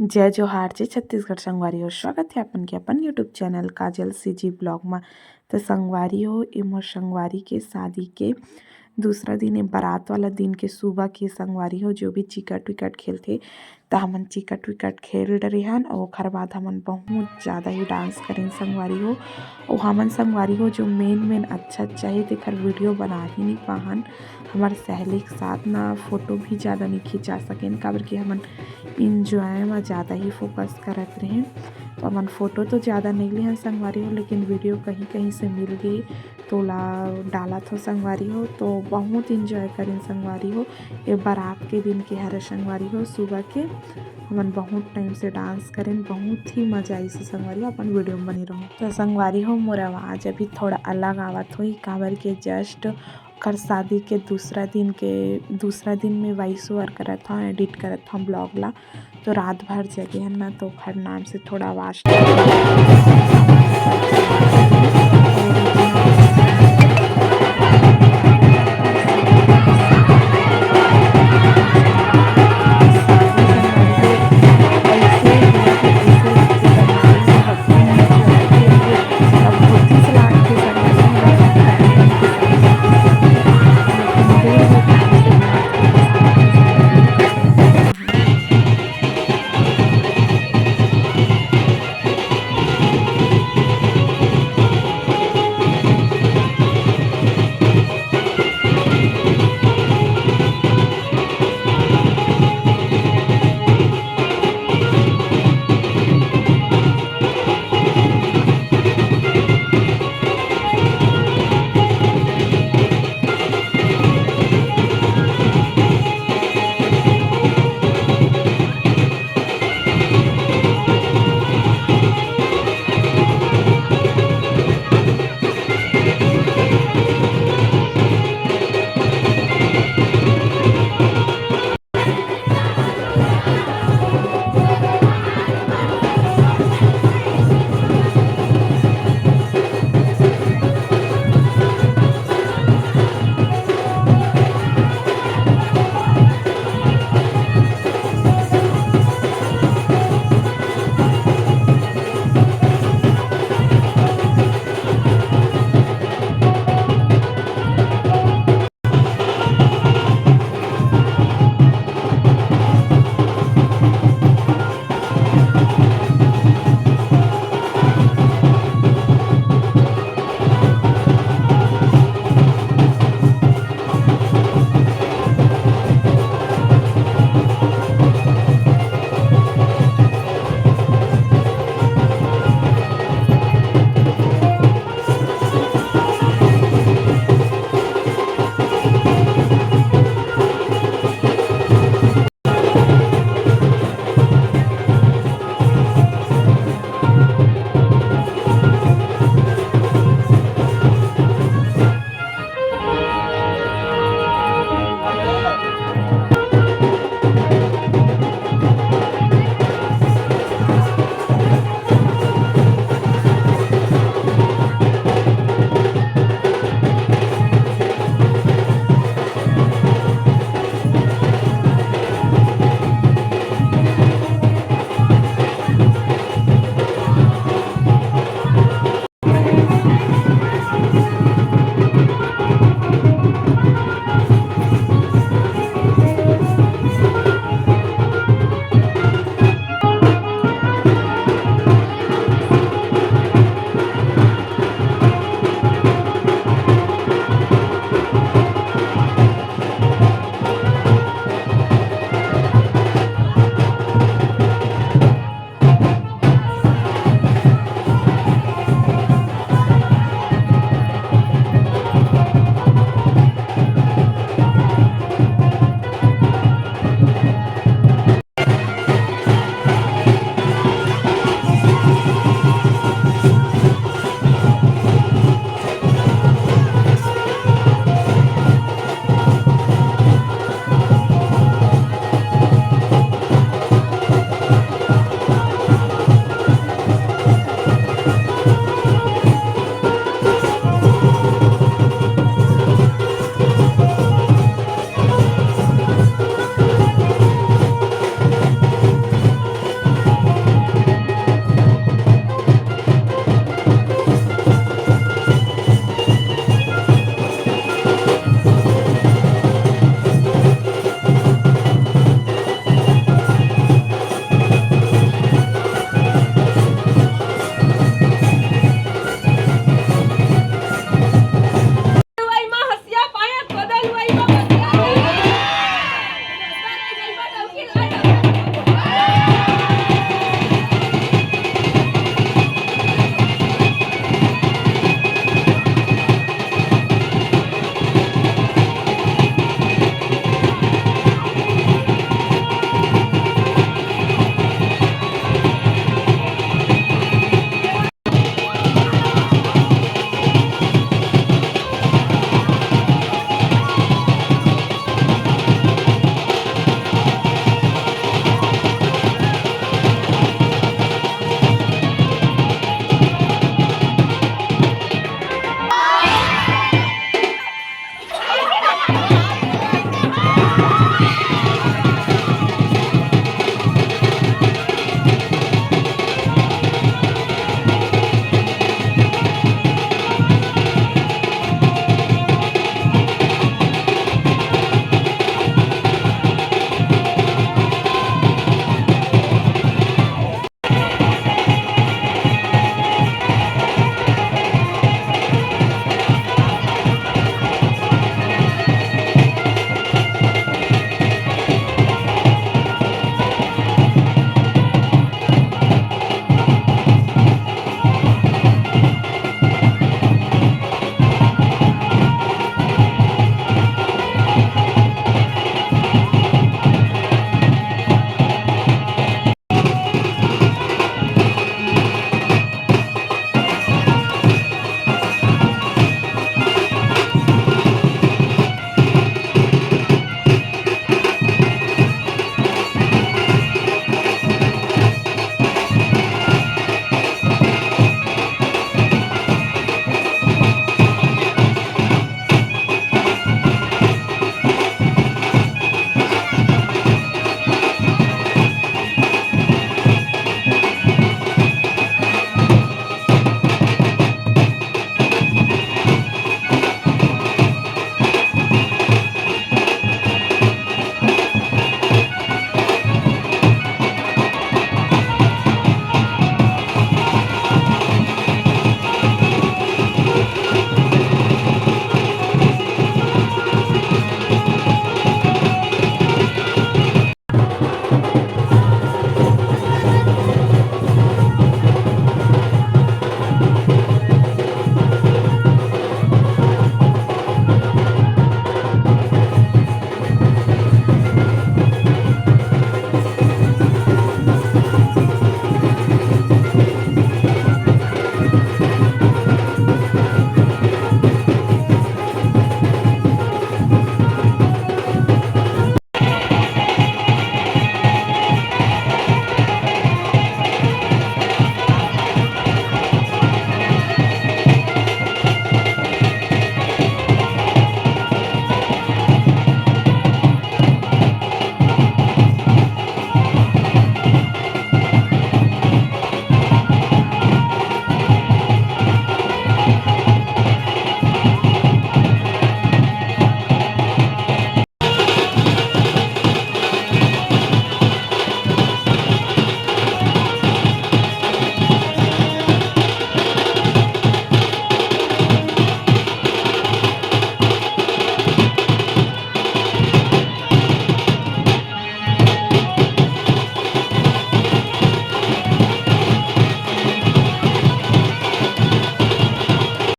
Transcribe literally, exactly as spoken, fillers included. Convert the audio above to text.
जय जोहार, जय छत्तीसगढ़ संगवारी हो। स्वागत है अपन के अपन YouTube चैनल काजल सीजी ब्लॉग में। तो संगवारी हो, ए मोर संगवारी के शादी के दूसरा दिन, ए बारात वाला दिन के सुबह के संगवारी हो, जो भी चिकट विकट खेलथे, त हमन चिकट विकट खेल डरे हन। अउ ओखर बाद हमन बहुत ज़्यादा ही डांस करेन संगवारी हो। अउ हमन संगवारी हो, जो मेन मेन अच्छा अच्छा हे, तेखर वीडियो बना ही नहीं पाहन। हमर सहेली के साथ ना फोटो भी ज़्यादा नहीं खिंचा सकेन, काबर कि हमन इंजॉय में ज़्यादा ही फोकस करत रहेन। तो हमन फोटो तो ज़्यादा नहीं लेहन संगवारी हो, लेकिन वीडियो कहीं कहीं से मिल गई, तोला डालत हो संगवारी हो। तो बहुत इंजॉय करेन संगवारी हो। ए बारात के दिन के हरे संगवारी हो, सुबह के हमन बहुत टाइम से डांस करेन, बहुत ही मजा आइस संगवारी हो। अपन वीडियो में बने रहो। तो संगवारी हो, मोर आवाज़ अभी थोड़ा अलग आवत होही, काबर के जस्ट ओकर शादी के दूसरा दिन के, दूसरा दिन में वॉइस ओवर करत हौं, एडिट करत हौं ब्लॉग ला। तो रात भर जगे हन ना, तो ओखर नाम से थोड़ा आवाज़